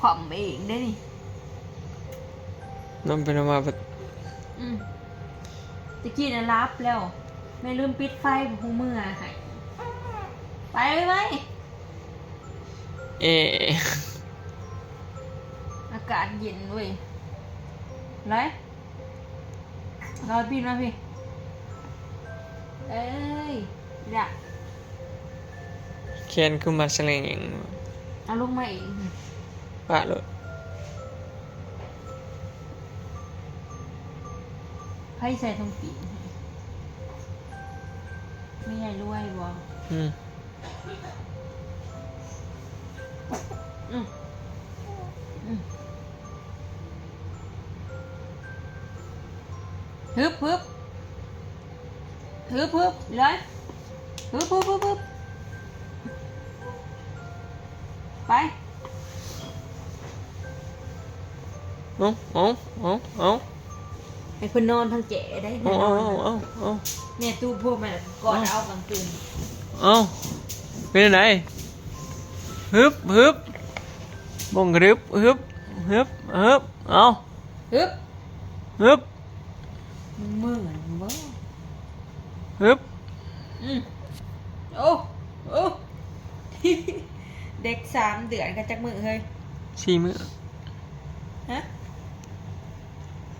ຄອມເອງເດ້ນີ້. ນຳໄປນຳມາ ອືມ ຕະກີ້ນະຫຼັບແລ້ວ ແມ່ລືມປິດໄຟ ບໍ່ຮູ້ເມືອໃຫ້. ໄປໄວໆ. ເອ ອາກາດເຢັນເວີຍ. ໄລ ລອຍປີນມາພີ້. ເອີຍ ລະ ແຂນຄືມັດສະແຫຼງ. ເອົາລົງມາອີກ. ປະໂລດ. ໃຜໃສ່ຖົງຕີນໃຫ້? ແມ່ໃຫຍ່ລວຍບໍ່? ອືມ. ອືມ ອືມ ຮຶບ ຮຶບ ຮຶບ ຮຶບ ເລີຍ ຮຶບ ຮຶບ ຮຶບ ຮຶບ ໄປ. ເອົາ ເອົາ ເອົາ ເອົາ. ໃຫ້ເພິ່ນນອນທາງແຈໄດ້. ເອົາ ເອົາ ເອົາ ເອົາ ເອົາ. ແມ່ຕູ້ພວກມັນກອດເອົາກາງຄືນ. ເອົາ ເປັນຈັ່ງໃດ? ຮຶບ ຮຶບ ບົງ ຮຶບ ຮຶບ ຮຶບ ຮຶບ. ເອົາ ຮຶບ ຮຶບ. ມຶງເມື່ອຍບໍ່? ຮຶບ. ອືມ ໂອ້ ໂອ້ ເດັກສາມເດືອນກໍຈັກມື້ເຮີ້ຍ? ສີ່ມື້. ຮະ?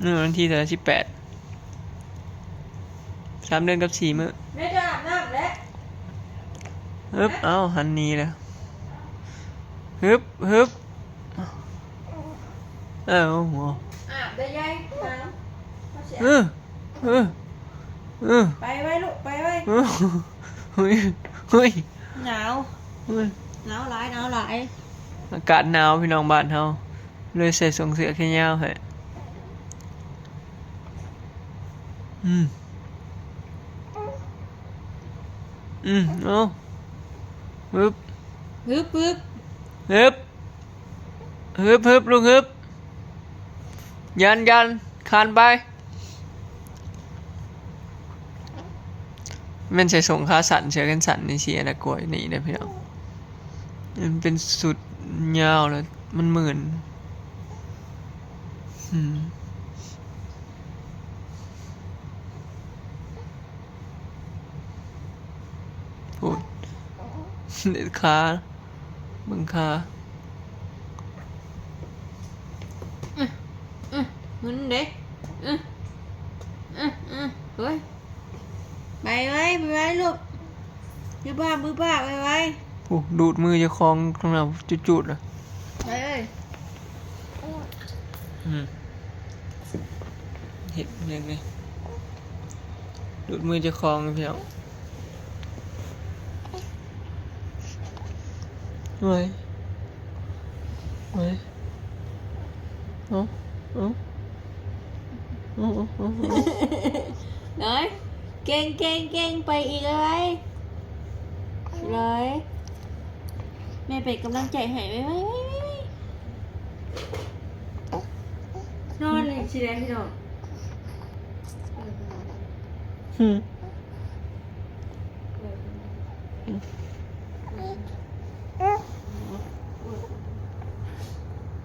ມື້ວັນທີເທົ່າໃດ? ສິບແປດ. ສາມເດືອນກັບສີ່ມື້. ແມ່ຈະອາບນ້ຳແລ້ວ. ຮຶບ ຮະ? ເອົ້າ ຫັນໜີແລ້ວ. ຮຶບ ຮຶບ. ເອີ ໂອ້ໂຫ ອາບໄດ້ໃຫຍ່ ໜາວ. ເອີ ເອີ ເອີ ໄປໄວລູກ ໄປໄວ. ເອີ ເຮີ້ຍ ເຮີ້ຍ ໜາວ ເຮີ້ຍ ໜາວຫຼາຍ ໜາວຫຼາຍ. ອາກາດໜາວພີ່ນ້ອງບ້ານເຮົາ ເລີຍໃສ່ສົ່ງເສື້ອແຂນຍາວໃຫ້. ອືມ ອືມ ເອົາ ຮຶບ ຮຶບ ຮຶບ ຮຶບ. ຮຶບ ຮຶບ ລູກ ຮຶບ ຢັນ ຢັນ ຄານໄປ. ແມ່ນໃສ່ສົ້ງຂາສັ້ນ ເສື້ອແຂນສັ້ນນີ້ ຊິອັນນະກວຍນີ້ເດ້ພີ່ນ້ອງ. ມັນເປັນຊຸດຍາວແລ້ວ ມັນມື່ນ. ອືມ ພຸ້ນ ຂາ ເບິ່ງຂາ. ອື ອື ມຶນເດ້ ອື ອື ອື ເຮີ້ຍ ໄປໄວ ໄປໄວລູກ ບຶບບາບ ບຶບບາບ ໄປໄວ. ໂອ້ ດູດມືເຈົ້າຂອງທາງນັ້ນ ຈູດໆ ລະ ເອີຍ. ອືມ ເຮັດຫຍັງນີ້ ດູດມືເຈົ້າຂອງ ພີ່ນ້ອງ. ໂອ້ຍ ໂອ້ຍ ເອົາ ເອົາ ເອົາ ເອົາ ເອົາ ເອົາ. ນ້ອຍ ເກັ່ງ ເກັ່ງ ເກັ່ງ ໄປອີກ ໄວ ໄວ ໄວ. ແມ່ເປັນກຳລັງໃຈໃຫ້ ໄວ ໄວ ໄວ ໄວ. ນອນເລີຍຊິໄດ້ພີ່ນ້ອງ. ຫື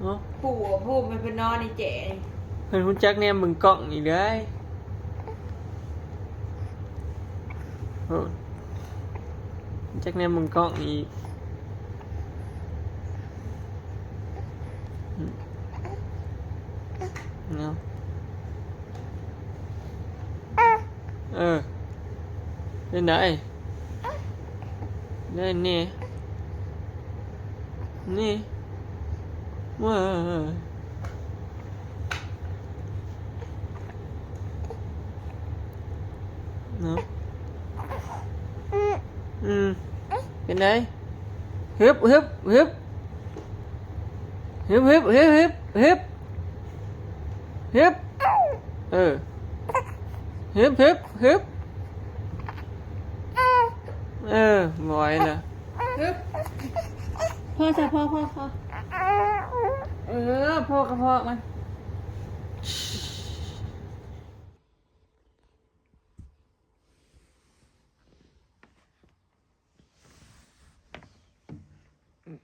ເນາະ ປູເອົາໂພມໃຫ້ເພິ່ນນອນໃນແຈ. ເພິ່ນຮູ້ຈັກແນມເບິ່ງກ້ອງນີ້ເລີຍ ໂອ້ ຈັກແນມເບິ່ງກ້ອງອີກ ເນາະ. ເອີ ເປັນໃດ? ໄດ້ນີ້ ນີ້ ວ້າຍ ເນາະ ອືມ ເປັນໃດ? ຮຶບ ຮຶບ ຮຶບ ຮຶບ ຮຶບ ຮຶບ ຮຶບ ຮຶບ ຮຶບ ເອີ ຮຶບ ຮຶບ ຮຶບ ເອີ ບໍ່ໄຫວລະ ຮຶບ ພໍຊະ ພໍ ພໍ ພໍ ເອີ ພໍກະເພາະມັນ. ອືມ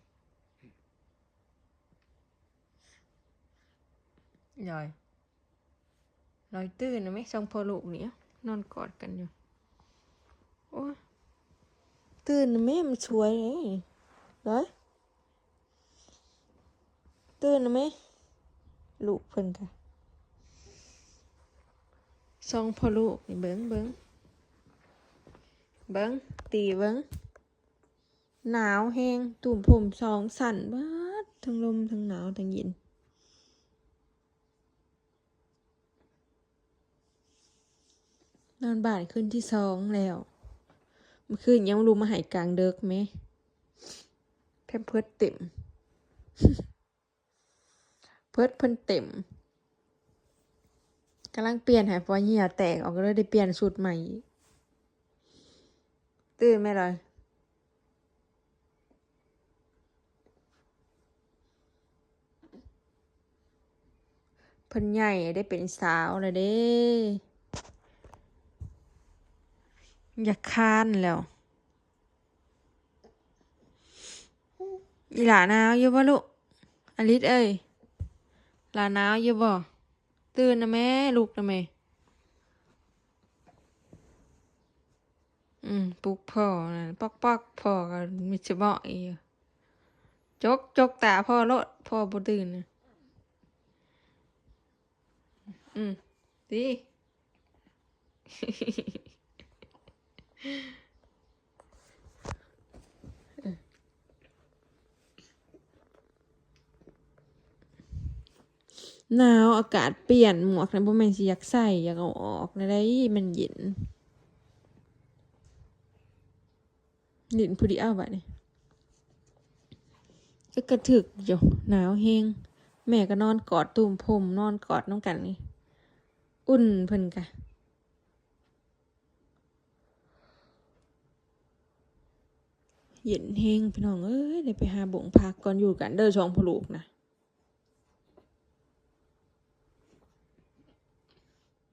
ລອຍ ລອຍຕື່ນນະແມະ ສອງພໍ່ລູກນີ້ນອນກອດກັນຢູ່. ໂອ້ຍ ຕື່ນນະແມະ ມັນສວຍເດ້. ລອຍ ຕື່ນນະແມະ ລູກເພິ່ນກະ ສອງພໍ່ລູກນີ້ ເບິ່ງ ເບິ່ງ ເບິ່ງ ຕີເບິ່ງ. ໜາວແຮງ ຕຸ້ມຜົມສອງຊັ້ນ ບາດ ທັງລົມ ທັງໜາວ ທັງເຢັນ. ນອນບ້ານຄືນທີສອງແລ້ວ. ເມື່ອຄືນຍັງລຸກມາໃຫ້ກາງເດິກແມະ ແພມເພີດເຕັມ. ເພິ່ນ ເພິ່ນເຕັມ ກຳລັງປ່ຽນໃຫ້ ເພາະວ່າເຫຍື້ອແຕກອອກ ກໍເລີຍໄດ້ປ່ຽນຊຸດໃໝ່ອີກ. ຕື່ນແມ່ລອຍ ເພິ່ນໃຫຍ່ໄດ້ເປັນສາວແລ້ວເດ້ ຢາກຄານແລ້ວ. ອີຫຼ້າໜາວຢູ່ບໍ່ລູກ? ອາລິດເອີຍ ຫຼ້າໜາວຢູ່ບໍ່? ຕື່ນນະແມ່ ລຸກນະແມ່. ອືມ ປຸກພໍ່ນັ້ນ ປອກໆ ພໍ່ກໍມິດສະເບາະຢູ່. ຈົກ ຈົກຕາພໍ່ໂລດ ພໍ່ບໍ່ຕື່ນນະ. ອືມ ດີ. ໜາວ ອາກາດປ່ຽນ ໝວກນັ້ນບໍ່ແມ່ນຊິຢາກໃສ່ ຢາກເອົາອອກແນວໃດ ມັນເຢັນ. ຫຼິ້ນຜູ້ດຽວບາດນີ້ ເອີ ກະຖືກຢູ່ ໜາວແຮງ. ແມ່ກໍນອນກອດຕຸ້ມຜົມ ນອນກອດນຳກັນນີ້ ອຸ່ນເພິ່ນກະ ເຢັນແຮງພີ່ນ້ອງເອີຍ. ໄດ້ໄປຫາບົງຜັກກ່ອນ ຢູ່ກັນເດີ ສອງພໍ່ລູກນະ.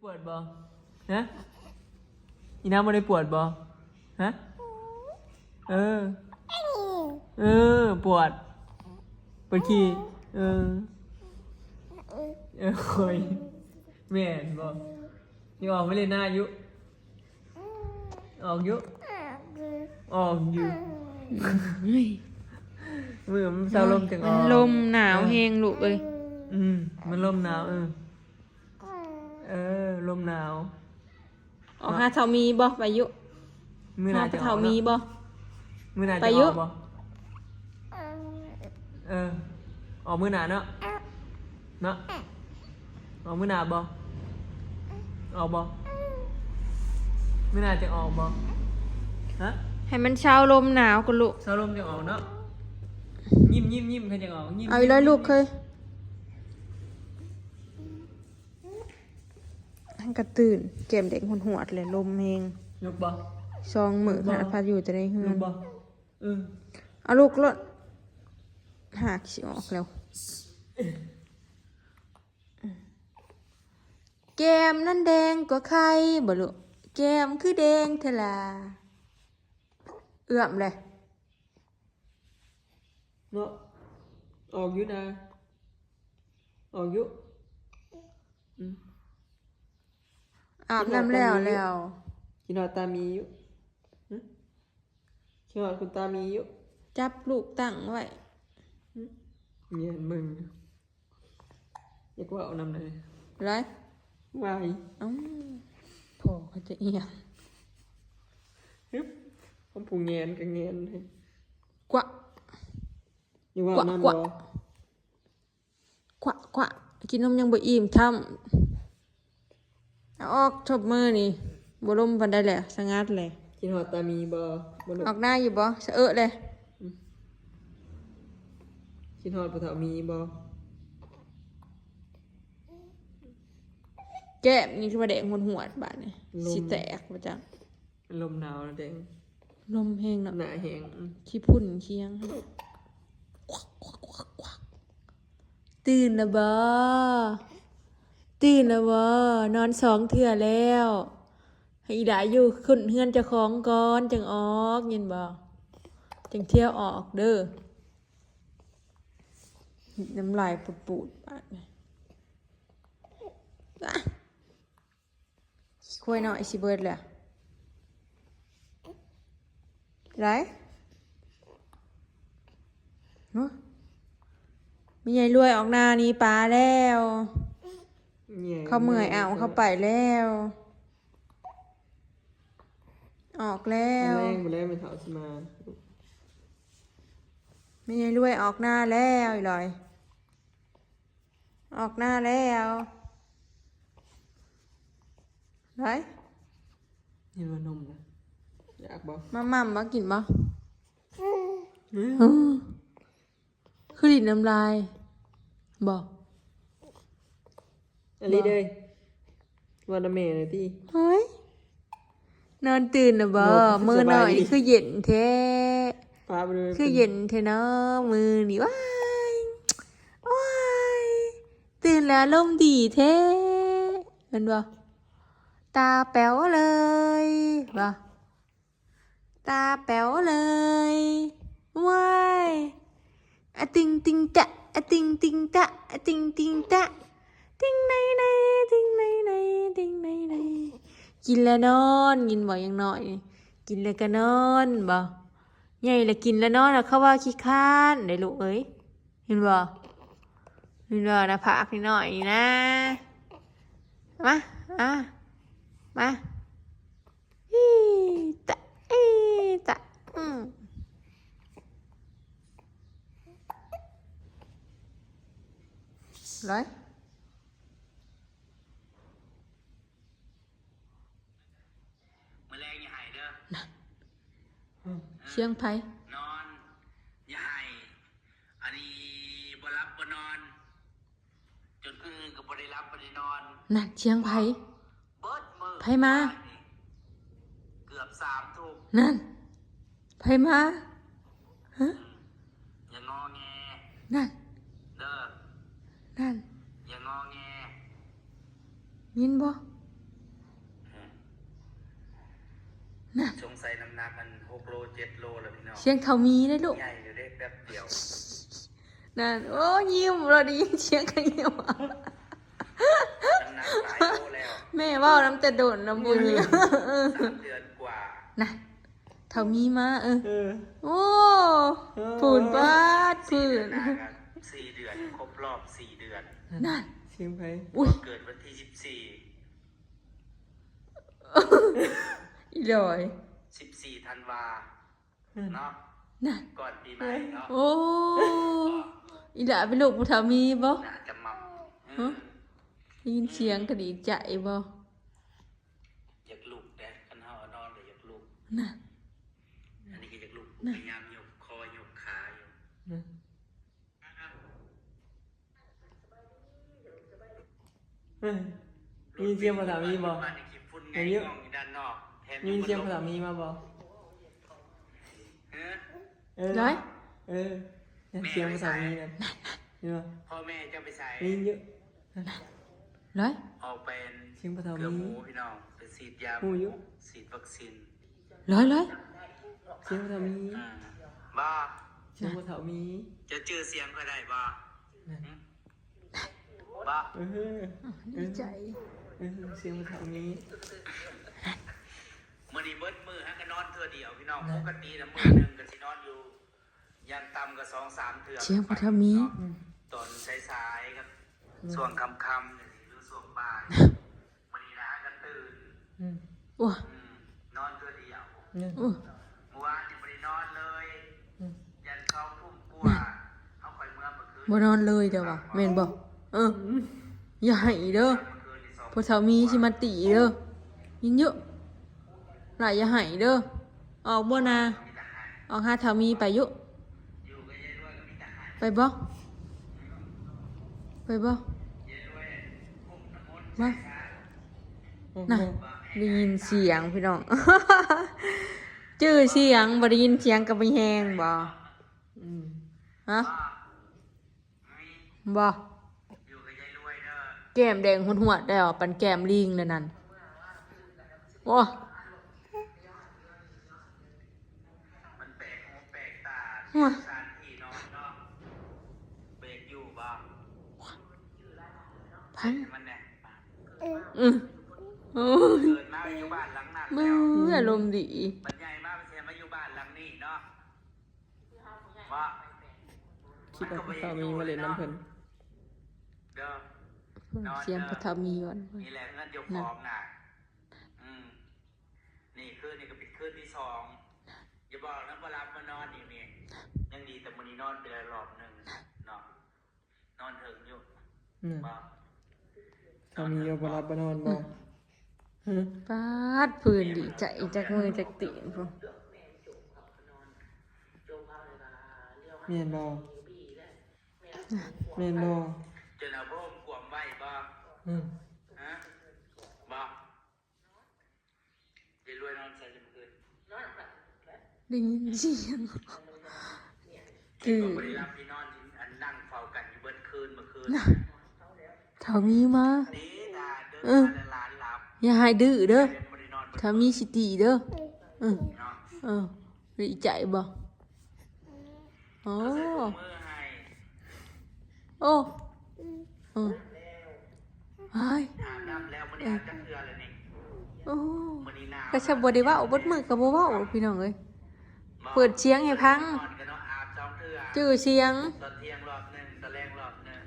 ປວດບໍ່? ຮະ? ອີນາບໍ່ໄດ້ປວດບໍ່? ຮະ? ເອີ ເອີ ປວດ ປວດຂີ້. ເອີ ເອີ ຂ້ອຍ ແມ່ນບໍ່? ນີ້ອອກໄປເລີຍນາຢູ່ ອອກຢູ່ ອອກຢູ່. ເຮີ້ຍ ມື້ມັນເຊົາລົມຈັ່ງອອກ. ມັນລົມໜາວແຮງລູກເອີຍ. ອືມ ມັນລົມໜາວ. ເອີ ເອີ ລົມໜາວ. ອອກຫາເຖົ້າມີບໍ່? ໄປຢູ່. ມື້ໜ້າຈະອອກເນາະ. ຫາເຖົ້າມີບໍ່? ມື້ໜ້າຈະອອກບໍ່? ໄປຢູ່. ເອີ ອອກມື້ໜ້າເນາະ ເນາະ. ອອກມື້ໜ້າບໍ່? ອອກບໍ່? ມື້ໜ້າຈະອອກບໍ່? ຮະ? ໃຫ້ມັນເຊົາລົມໜາວກ່ອນລູກ. ເຊົາລົມຈະອອກເນາະ. ຍິ້ມໆໆ ເຂົາຈະອອກ. ຍິ້ມ ເອົາອີກແລ້ວລູກເຄີຍ. ຫັ້ນກະຕື່ນ ແກ້ມແດງຫວດໆ ແຫຼະ ລົມແຮງ. ລຸກບໍ່? ສອງມື້ ລຸກບໍ່? ພາຢູ່ແຕ່ໃນເຮືອນ. ລຸກບໍ່? ເອີ ເອົາລຸກໂລດ ຫາກຊິອອກແລ້ວ. ແກ້ມນັ້ນແດງກວ່າໄຂ່ບໍ່ລູກ? ແກ້ມຄືແດງແທ້ລະ. ເອື້ອມແຫຼະ. ເນາະ ອອກຢູ່ນະ ອອກຢູ່. ອືມ ອາບນ້ຳແລ້ວແລ້ວ. ຄິດຮອດຕາມີຢູ່. ຫຶ? ຄິດຮອດຄຸນຕາມີຢູ່. ຈັບລູກຕັ້ງໄວ້. ຫຶ? ແມ່ນເບິ່ງ. ຢາກເວົ້ານຳແດ່. ໄດ້. ຫວາຍ. ເອົ້າ ພໍ່ເຂົາຈະອີ່ຫຍັງ? ຮຶບ ຄຳຜູ້ແງນກໍແງນ. ກວະ ຢາກເວົ້ານຳບໍ່? ກວະ ກວະ ກວະ ກິນນົມຍັງບໍ່ອີ່ມຊ້ຳ. ເອົາອອກ ທົບມືນີ້ ບໍ່ລົມປານໃດແຫຼະ ສະຫງັດແຫຼະ. ຄິດຮອດຕາມີບໍ່? ບໍ່ລົມ. ອອກໜ້າຢູ່ບໍ່? ສະເອາະແຫຼະ. ອືມ ຄິດຮອດພໍ່ເຖົ້າມີບໍ່? ແກ້ມນີ້ຄືວ່າແດງຫວດໆ ບາດນີ້ ລົມ ຊິແຕກບໍ່ຈັກ. ລົມໜາວແດງ ລົມແຮງເນາະ ໜາແຮງ. ອືມ ຂີ້ຝຸ່ນຂີ້ຫຍັງ. ຕື່ນລະບໍ່? ຕື່ນລະບໍ່? ນອນສອງເທື່ອແລ້ວ. ໃຫ້ອີຫຼ້າຢູ່ເຮືອນເຈົ້າຂອງກ່ອນ ຈັ່ງອອກ ຍິນບໍ່? ຈັ່ງທ່ຽວອອກເດີ. ນ້ຳລາຍປູດໆ ບາດນີ້. ถ้วยน้อยสิเบิดแล้ว ได้ โอ้ แม่ใหญ่รวยออกหน้าหนีปาแล้ว เขาเมื่อยเอาเขาไปแล้ว ออกแล้ว แม่เฒ่าสิมา แม่ใหญ่รวยออกหน้าแล้ว อีหลอย ออกหน้าแล้ว ได้ เห็นว่านมนะ อยากบ่ มาม่ำบ่ กินบ่ อืม คือลิ้นน้ำลายบ่ อันนี้เด้ ว่านำแม่หน่อยติ เฮ้ย นอนตื่นน่ะบ่ นอน มื้อน้อย สบายดี คือเย็นแท้ ฟ้าบ่ได้ คือเย็นแท้เนาะ มื้อนี้ ว้าย ว้าย ตื่นแล้วอารมณ์ดีแท้ แม่นบ่ ตาแป๋วเลยบ่ ตาแป๋วเลย ว้าย อะติงติงจะ อะติงติงจะ อะติงติงจะ ติงไนไน ติงไนไน ติงไนไน กินแล้วนอน ยินบ่ ยังน้อย กินแล้วก็นอนบ่ ใหญ่แล้วกินแล้วนอนแล้ว เขาว่าขี้คร้านเด้ลูกเอ้ย เห็นบ่ เห็นบ่ หน้าผากน้อยๆ นี่นะ มา อ่ะ มา อีตะ อีตะ อืม ร้อย มื้อแลงอย่าไห้เด้อ นะ เสียงไผ นอน อย่าไห้ อันนี้บ่หลับบ่นอน จนคืนก็บ่ได้หลับบ่ได้นอน นั่น เสียงไผ เบิดมื้อ ไผมา เกือบสามทุ่ม นั่น ไผมา ฮะ อืม อย่างอแง นั่น เด้อ นั่น อย่างอแง ยินบ่ อืม นั่น สงสัยน้ำหนักอันหกโล เจ็ดโลแล้วพี่น้อง เสียงเฒ่ามีเด้ลูก ใหญ่อยู่เด้ แป๊บเดียว นั่น โอ้ ยิ้ม เราได้ยินเสียงก็ยิ้ม น้ำหนักหลายโลแล้ว แม่เว้านำแต่โดนนำบุญ อืม สามเดือนกว่า น่ะ เฒ่ามีมา เออ เออ โอ้ เออ พูน ปาด สี่เดือน พูน หน้าก็สี่เดือน ครบรอบสี่เดือน นั่น เสียงไผ อุ๊ย เกิดวันที่สิบสี่ อีหลอย สิบสี่ธันวา อืม เนาะ น่ะ ก่อนปีใหม่เนาะ โอ้ อีหล่าเป็นลูกผู้เฒ่ามีบ่ น่าจะมัก ฮะ อืม ได้ยินเสียงก็ดีใจบ่ อยากลุกเด้ คันเฮานอนแล้วอยากลุก น่ะ อันนี้ก็อยากลุก น่ะ พยายามยกคอยกขาอยู่ น่ะ เอ้ย ได้ยินเสียงภาษามีบ่ บ้านในขี้ฝุ่นไง เห็นอยู่ ง่องอยู่ด้านนอก แถม ได้ยินเสียงภาษามีมาบ่ ฮะ เออ ได้ เออ เสียงภาษามีนั่น เห็นบ่ พ่อแม่เจ้าไปไส ได้ยินอยู่ ได้ ออกไป เสียงภาษามี เกือบหมู่พี่น้อง ไปฉีดยา ฮู้อยู่ หมู่ ฉีดวัคซีน ร้อย ร้อย เสียงบ่เฒ่ามี อืม บ่ เสียงบ่เฒ่ามี เจ้าจื่อเสียงข้อยได้บ่ นั่น หึ บ่ เออ ดีใจ เออ เสียงบ่เฒ่ามี มื้อนี้เบิดมื้อหาก็นอนเทื่อเดียวพี่น้อง นั่น ปกติน่ะมื้อหนึ่งก็สินอนอยู่ อย่างต่ำก็สองสามเทื่อ เสียงบ่เฒ่ามี เนาะ อืม ตอนสายๆ กับ อืม ช่วงค่ำๆ จั่งซี้ หรือช่วงบ่าย มื้อนี้นะก็ตื่น อืม โอ้ อืม นอนเทื่อเดียว อืม โอ้ เมื่อวานนี่บ่ได้นอนเลย อืม ยันสองทุ่มกว่า นั่น เฮาค่อยเมือเมื่อคืน บ่นอนเลยเด้อวะ แม่นบ่ เออ อืม อย่าไห้เด้อ เมื่อคืนนี่สอง พ่อเฒ่ามีสิมาตีเด้อ ยินอยู่ หล่าอย่าไห้เด้อ ออกบ่นา ออกหาเฒ่ามีไปอยู่ ไปบ่ ไปบ่ มา น่ะ ได้ยินเสียงพี่น้อง จื่อเสียง บ่ได้ยินเสียงก็บ่แฮงบ่ อืม ฮะ บ่ แก้มแดงหวดๆ แล้ว ปานแก้มลิงแล้วนั่น โอ้ โอ้ย พัง อืม ໂອ້ຍ ເກີດມາຢູ່ບ້ານຫຼັງນັ້ນແລ້ວ ອາລົມດີ ບັດໃຫຍ່ມາເພິ່ນຊິໃຫ້ມາຢູ່ບ້ານຫຼັງນີ້ເນາະ ບໍ່ ຄິດວ່າເຂົາມີມາເລ່ນນຳເພິ່ນເດີ ສຽງພໍ່ເຖົ້າມີວ່າ ນີ້ແຫຼະເຮືອນເຈົ້າຂອງນະ ອືມ ນີ້ຄືນນີ້ກໍເປັນຄືນທີສອງ ຢ່າບອກນະ ບໍ່ຫຼັບບໍ່ນອນອີກນີ້ ຍັງດີແຕ່ມື້ນີ້ນອນໄປແລ້ວລອບໜຶ່ງເນາະ ນອນເຖິງຢູ່ ອືມ ບໍ່ ຖ້າມີຢູ່ບໍ່ຫຼັບບໍ່ນອນບໍ່ ອືມ ຮະ ປາດ ເພິ່ນດີໃຈຈັກມືຈັກຕີນພຸ້ນ ແມ່ນບໍ່ ແມ່ນບໍ່ ຈົນເອົາຜ້າຫົ່ມກວມໄວ້ບໍ່ ອືມ ຮະ ບໍ່ ໄດ້ຍິນສຽງ ຄື ເຫັນບໍ່ ບໍ່ໄດ້ຫຼັບໄດ້ນອນ ອັນນັ່ງເຝົ້າກັນຢູ່ເບິດຄືນມື້ຄືນ ເຖົ້າມີມາ ເອີ ຢ່າໃຫ້ດື້ເດີ ເຖົ້າມີຊິຕີເດີ ເອີ ເອີ ດີໃຈບໍ່? ໂອ້ ໂອ້ ເອີ ອາບນ້ຳແລ້ວ ມື້ນີ້ອາບຈັກເທື່ອແລ້ວນີ້ ໂອ້ ມື້ນີ້ໜາວ ກໍຊະບໍ່ໄດ້ເວົ້າ ເບິດມື້ກໍບໍ່ເວົ້າ ພີ່ນ້ອງເອີຍ ເປີດສຽງໃຫ້ຟັງ ອາບສອງເທື່ອ ຈື່ສຽງ ຕອນທ່ຽງລອບໜຶ່ງ ຕອນແລງລອບໜຶ່ງ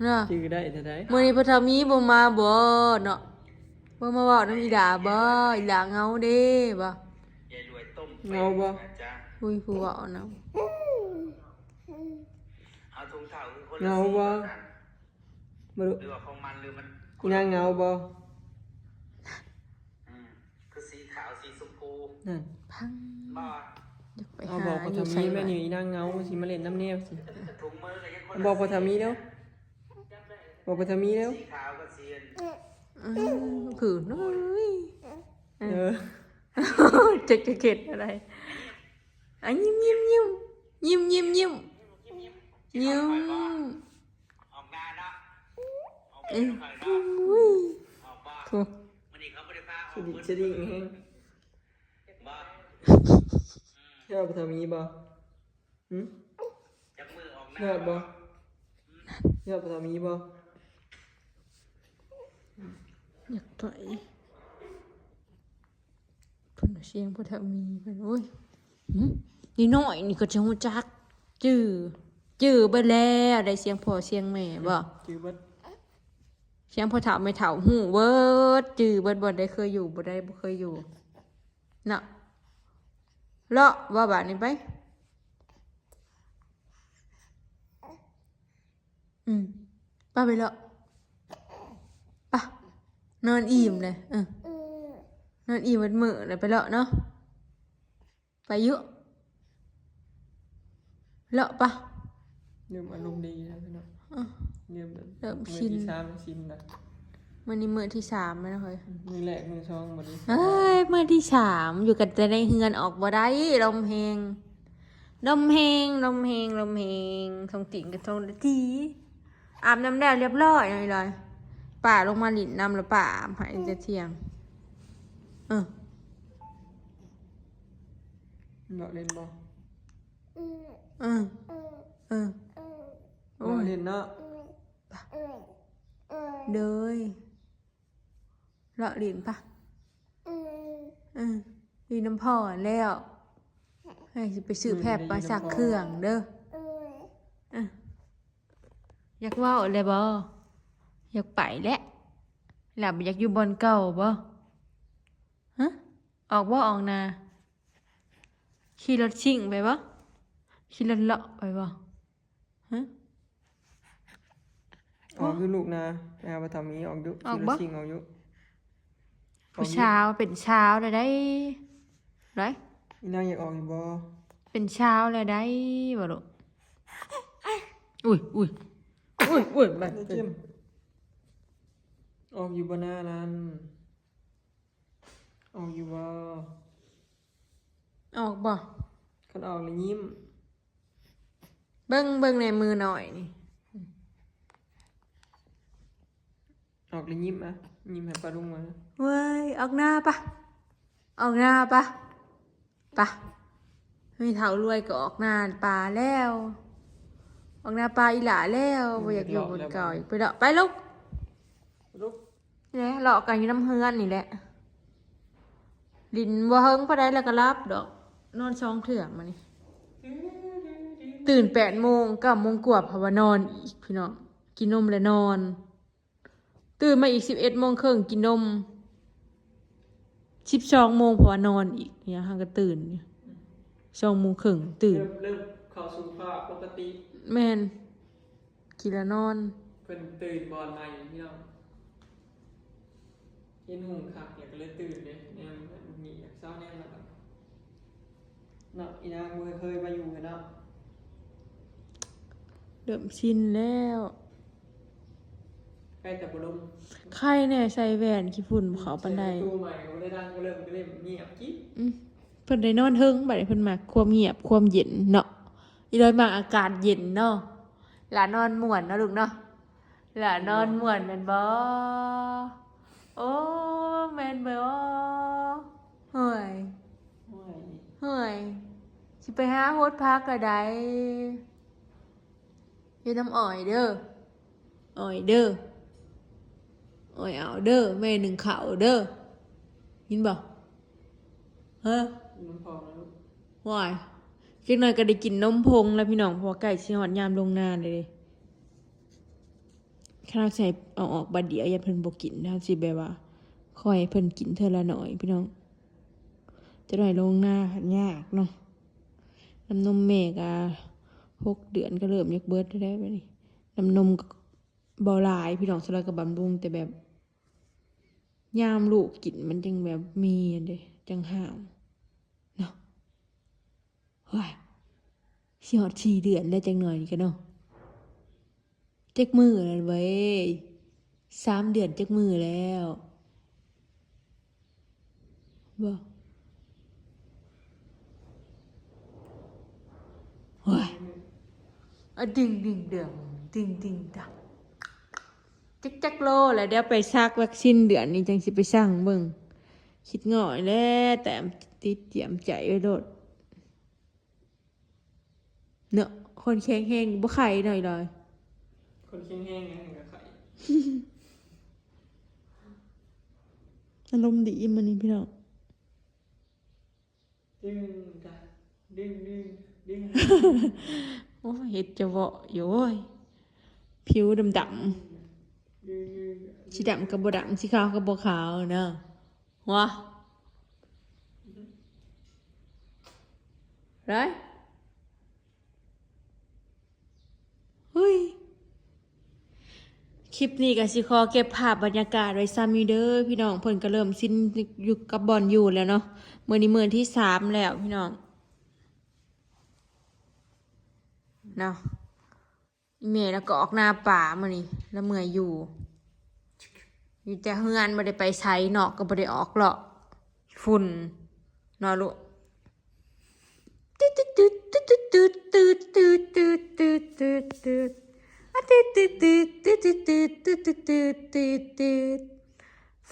ເນາະ ຈື່ໄດ້ເທົ່າໃດ ມື້ນີ້ພໍ່ເຖົ້າມີບໍ່ມາບໍ່ເນາະ ບໍ່ມາເວົ້ານຳອີ່ຫຼ້າບໍ່? ອີ່ຫຼ້າເຫງົາເດ້ບໍ່? ເຫງົາບໍ່? ອຸ້ຍ ຜູ້ເວົ້ານຳ ເອົາຖົງເຖົ້າຄືຄົນລະສີ ເຫງົາບໍ່? ບໍ່ຮູ້ ຫຼືວ່າຂອງມັນ ຫຼືມັນ ອີ່ນາງເຫງົາບໍ່? ອືມ ຄືສີຂາວສີຊົມພູ ນັ້ນ ພັງ ບໍ່ ຢາກໄປຫາຢູ່ໃສ ບອກພໍ່ເຖົ້າມີແມ່ນີ້ ອີ່ນາງເຫງົາຊິມາຫຼິ້ນນຳແນວຊິ ຖົງມືກໍຍັງຄົນລະສີ ບອກພໍ່ເຖົ້າມີເດີ ບອກພໍ່ເຖົ້າມີເດີ ສີຂາວກັບສີ ອືມ ຜືນ ໂອ້ຍ ເອີ ຈັກຈະເຮັດແນວໃດ ອະ ຍິ້ມໆໆ ຍິ້ມໆໆ ຍິ້ມ ອອກໜ້າເນາະ ອອກໄປ ເອີ ນຳຂ້ອຍເນາະ ໂອ້ຍ ອອກບໍ່? ໂທ້ ມື້ນີ້ເຂົາບໍ່ໄດ້ພາອອກ ສະດິກສະດິກແຮງ ບໍ່ ເຈົ້າບໍ່ເທົ່າມີບໍ່? ຫຶ? ຈັບມືອອກໜ້າ ຍອດບໍ່? ຍອດບໍ່ເທົ່າມີບໍ່? ຢາກໄປ ເພິ່ນວ່າສຽງພໍ່ເຖົ້າມີ ເພິ່ນ ໂອ້ຍ ຫຶ? ນີ້ນ້ອຍນີ້ກໍຈະຮູ້ຈັກ ຈື່ ຈື່ເບິດແລ້ວ ໄດ້ສຽງພໍ່ສຽງແມ່ບໍ່? ຈື່ເບິດ ສຽງພໍ່ເຖົ້າແມ່ເຖົ້າຮູ້ເບິດ ຈື່ເບິດ ບ່ອນໃດເຄີຍຢູ່ ບ່ອນໃດບໍ່ເຄີຍຢູ່ ເນາະ ເລາະ ວ່າບາດນີ້ໄປ ອືມ ໄປ ໄປເລາະ ໄປ ນອນອີ່ມເລີຍ ເອີ ນອນອີ່ມເບິດມື້ເລີຍ ໄປເລາະເນາະ ໄປຢູ່ ເລາະປະ ເລີ່ມອາລົມດີແລ້ວພີ່ນ້ອງ ເອີ ເລີ່ມ ເລີ່ມຊິນ ມື້ທີສາມຊິນລະ ມື້ນີ້ມື້ທີສາມແລ້ວເຮີ້ຍ ມື້ແລກມື້ສອງບໍ່ໄດ້ ເອີຍ ມື້ທີສາມ ຢູ່ກັນແຕ່ໃນເຮືອນ ອອກບໍ່ໄດ້ ລົມແຮງ ລົມແຮງ ລົມແຮງ ລົມແຮງ ທ້ອງຕີນກໍທ້ອງຕີ ອາບນ້ຳແລ້ວລຽບຮ້ອຍ ອີ່ຫຼ້ອຍ ປ້າລົງມາຫຼິ້ນນຳ ແລ້ວປ້າອາບໃຫ້ແຕ່ທ່ຽງ ເອີ ເລາະຫຼິ້ນບໍ່? ເອີ ເອີ ໂອ້ຍ ເລາະຫຼິ້ນເນາະ ໂດຍ ເລາະຫຼິ້ນປະ ເອີ ຫຼິ້ນນຳພໍ່ຫັ້ນແລ້ວ ໃຫ້ຊິໄປຊື້ແພັບມາຊັກເຄື່ອງເດີ ເອີ ຢາກເວົ້າແລ້ວບໍ່? ຢາກໄປແຫຼະ ລະບໍ່ຢາກຢູ່ບ່ອນເກົ່າບໍ່? ຮະ? ອອກບໍ່ ອອກນາ? ຂີ່ລົດຊິງໄປບໍ່? ຂີ່ລົດເລາະໄປບໍ່? ຮະ? ອອກຢູ່ລູກນາ ໄປຫາປະຖາມີ ອອກຢູ່ ອອກບໍ່? ຂີ່ລົດຊິງອອກຢູ່ ຜູ້ສາວເປັນສາວແລ້ວໃດ໋ ໄດ໋ ອີນາງຢາກອອກຢູ່ບໍ່? ເປັນສາວແລ້ວໃດ໋ ບໍ່ລູກ? ອຸ້ຍ ອຸ້ຍ ອຸ້ຍ ອຸ້ຍ ໄດ້ເຈັບ ອອກຢູ່ບໍ່ນານັ້ນ? ອອກຢູ່ບໍ່? ອອກບໍ່? ຄັນອອກລະຍິ້ມ ເບິ່ງ ເບິ່ງແດ່ມືນ້ອຍນີ້ ອອກລະຍິ້ມ ອະ ຍິ້ມໃຫ້ປ້າລຸງເບິ່ງ ເວີຍ ອອກໜ້າປະ ອອກໜ້າປະ ປະ ແມ່ເຖົ້າລວຍກໍອອກໜ້າປ້າແລ້ວ ອອກໜ້າປ້າອີ່ຫຼ້າແລ້ວ ບໍ່ຢາກຢູ່ບ່ອນເກົ່າອີກ ໄປເດາະ ໄປລູກ ລຸກ ແຫຼະ ເລາະກັນຢູ່ນຳເຮືອນນີ້ແຫຼະ ຫຼິ້ນບໍ່ເຫິງປານໃດແລ້ວກໍຫຼັບດອກ ນອນສອງເທື່ອມື້ນີ້ ຕື່ນແປດໂມງ ເກົ້າໂມງກວ່າ ເພາະວ່ານອນອີກ ພີ່ນ້ອງ ກິນນົມແລ້ວນອນ ຕື່ນມາອີກສິບເອັດໂມງເຄິ່ງ ກິນນົມ ສິບສອງໂມງ ເພາະວ່ານອນອີກ ເນາະ ຫາກໍຕື່ນຢູ່ ສອງໂມງເຄິ່ງຕື່ນ ເລີ່ມ ເລີ່ມເຂົ້າສູ່ພາບປົກກະຕິ ແມ່ນ ກິນແລ້ວນອນ ເພິ່ນຕື່ນບ່ອນໃໝ່ພີ່ນ້ອງ ເຫັນຫຸ່ງຄັກ ແລ້ວກໍເລີຍຕື່ນເດ້ ແນວນີ້ເຊົ້າແນວນັ້ນເນາະ ອີນາງບໍ່ເຄີຍມາຢູ່ເນາະ ເລີ່ມຊິນແລ້ວ ໃກ້ແຕ່ບໍ່ລົງ ໄຄແດ່ໃສ່ແວ່ນ ຂີ້ຝຸ່ນບໍ່ເຂົ້າປານໃດ ໃສ່ປະຕູໃໝ່ກໍບໍ່ໄດ້ດັງ ກໍເລີ່ມ ກໍເລີ່ມງຽບກິ ອືມ ເພິ່ນໄດ້ນອນເທິງ ບັດນີ້ເພິ່ນມັກຄວາມງຽບ ຄວາມເຢັນເນາະ ອີຫຼອຍມັກອາກາດເຢັນເນາະ ຫຼານອນມ່ວນເນາະລູກເນາະ ຫຼານອນມ່ວນແມ່ນບໍ່? ໂອ້ ແມ່ນບໍ່? ເຮີ້ຍ ເຮີ້ຍ ຊິໄປຫາຫົດຜັກລະໃດ ຢູ່ນຳອ້ອຍເດີ ອ້ອຍເດີ ອ້ອຍເອົາເດີ ແມ່ໜຶ້ງເຂົ້າເດີ ຍິນບໍ່? ຮະ ກິນນົມພອງແລ້ວລູກ ວ້າຍ ຈັກໜ້ອຍກໍໄດ້ກິນນົມຜົງແລ້ວພີ່ນ້ອງ ເພາະວ່າໃກ້ຊິຮອດຍາມລົງນາແລ້ວເດ້ ຄັນເຮົາໃສ່ເອົາອອກບາດດຽວ ຢ້ານເພິ່ນບໍ່ກິນ ເຮົາຊິແບບວ່າ ຄ່ອຍໃຫ້ເພິ່ນກິນເທື່ອລະໜ້ອຍພີ່ນ້ອງ ຈັກໜ້ອຍລົງນາພັດຍາກເນາະ ນ້ຳນົມແມ່ກໍຫົກເດືອນກໍເລີ່ມຢາກເບິດແລ້ວເດ້ ບັດນີ້ ນ້ຳນົມກໍບໍ່ຫຼາຍພີ່ນ້ອງ ສ່ວນຫຼາຍກໍບຳລຸງ ແຕ່ແບບ ຍາມລູກກິນມັນຈັ່ງແບບມີອັນເດ ຈັ່ງຫ້າວເນາະ ໂອ້ຍ ຊິຮອດສີ່ເດືອນແລ້ວ ຈັກໜ້ອຍນີ້ກະເນາະ ຈັກມື້ແລ້ວເວີຍ ສາມເດືອນຈັກມື້ແລ້ວ ບໍ່ ໂອ້ຍ ອະ ດິງດິງເດືອງ ດິງດິງດາ ຈັກຈັກໂລແລ້ວ ດຽວໄປສັກວັກຊິນເດືອນນີ້ ຈັ່ງຊິໄປຊັ່ງເບິ່ງ ຄິດງອຍແລ້ວ ແຕ້ມຕິດຕຽມໃຈໄວ້ໂລດ ເນາະ ຄົນແຂງແຮງບໍ່ໄຂ້ໜ້ອຍລອຍ ຄົນແຂງແຮງຫຍັງກໍໄຂ້ ອາລົມດີມື້ນີ້ພີ່ນ້ອງ ດຶງກະດຶງ ດຶງ ດຶງ ໂອ້ຍ ເຮັດຈະເວາະຢູ່ ໂອ້ຍ ຜິວດຳໆ ຊິດຳກໍບໍ່ດຳ ຊິຂາວກໍບໍ່ຂາວເນາະ ວະ ໄດ້ ເຮີ້ຍ ຄລິບນີ້ກໍຊິຂໍເກັບພາບບັນຍາກາດໄວ້ຊ່ຳນີ້ເດີພີ່ນ້ອງ ເພິ່ນກໍເລີ່ມຊິນຢູ່ກັບບ່ອນຢູ່ແລ້ວເນາະ ມື້ນີ້ມື້ທີສາມແລ້ວພີ່ນ້ອງ ເນາະ ອີ່ແມ່ລາວກໍອອກໜ້າປ່າມື້ນີ້ ລາວເມື່ອຍຢູ່ ຢູ່ແຕ່ເຮືອນ ບໍ່ໄດ້ໄປໃສ ນອກກໍບໍ່ໄດ້ອອກເລາະ ຝຸ່ນເນາະລູກ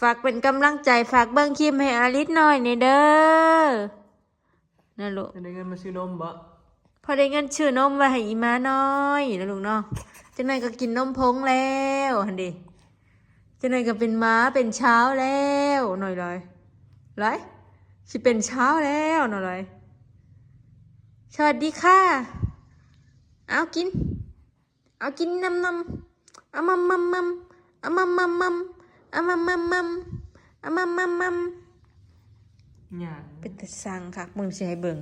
ຝາກເປັນກຳລັງໃຈ ຝາກເບິ່ງຄລິບໃຫ້ອາລິດໜ້ອຍແດ່ເດີ. ນະລູກ ຈະໄດ້ເງິນມາຊື້ນົມບໍ? ພໍໄດ້ເງິນຊື້ນົມໄວ້ໃຫ້ອີ່ໝານ້ອຍນະລູກເນາະ. ຈັກໜ້ອຍກໍກິນນົມຜົງແລ້ວຫັ້ນເດ. ຈັກໜ້ອຍກໍເປັນໝາເປັນຊາວແລ້ວ ນ້ອຍລອຍ ລອຍ ຊິເປັນຊາວແລ້ວ ນ້ອຍລອຍ. ສະຫວັດດີຄ່ະ. ເອົາກິນ. ເອົາກິນນຳນຳ ອະມຳມຳມຳ ອະມຳມຳມຳ ອະມຳມຳມຳ ອະມຳມຳມຳ. ຫຍັງ? ເປັນຕາຊັງຄັກ ມຶງຊິໃຫ້ເບິ່ງ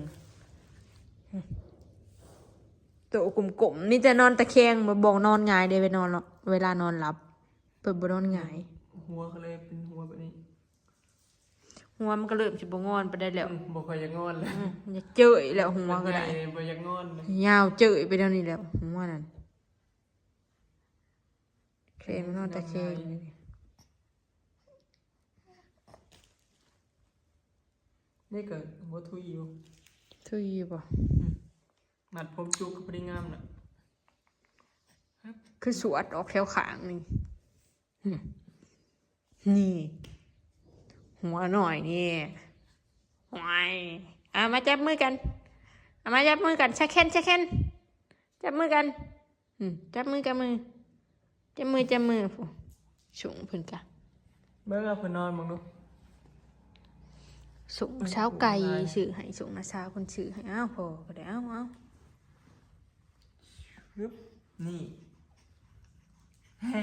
ໂຕກົມໆ ມີແຕ່ນອນຕະແຄງ ບໍ່ ບໍ່ນອນຫງາຍເດ້ ເວລານອນ ເວລານອນຫຼັບ ເພິ່ນບໍ່ນອນຫງາຍ. ຫົວກໍເລີຍເປັນຫົວແບບນີ້. ຫົວມັນກໍເລີ່ມຊິບໍ່ງອນປານໃດແລ້ວ. ອືມ ບໍ່ຄ່ອຍຢາກງອນແລ້ວ. ອືມ ຢາກເຈີ້ຍແລ້ວຫົວກໍໄດ້. ບໍ່ຢາກງອນແລ້ວ. ຍາວເຈີ້ຍໄປແນວນີ້ແລ້ວ ຫົວນັ້ນ. ແຄງນອນຕະແຄງ. ນີ້ກໍຫົວທຸຍຢູ່. ທຸຍຢູ່ບໍ່? ອືມ. ມັດຜົມຈຸກກໍພໍດີງາມນະ. ຄືສວດອອກແຖວຂ້າງນີ້. ນີ້ ຫົວໜ້ອຍນີ້ ຫວຍ. ເອົາມາຈັບມືກັນ ເອົາມາຈັບມືກັນ ຊັກແຂນ ຊັກແຂນ ຈັບມືກັນ. ອືມ ຈັບມື ຈັບມື ຈັບມື ຈັບມື. ພຸ້ນ ສູງເພິ່ນກະ เบิ่งเอาเพิ่นนอนเบิ่งดู ส่งสาวไก่ซื้อให้ ส่งน้าสาวเพิ่นซื้อให้ อ้าว พ่อก็ได้ อ้าว อ้าว ชึบ นี่ แฮ่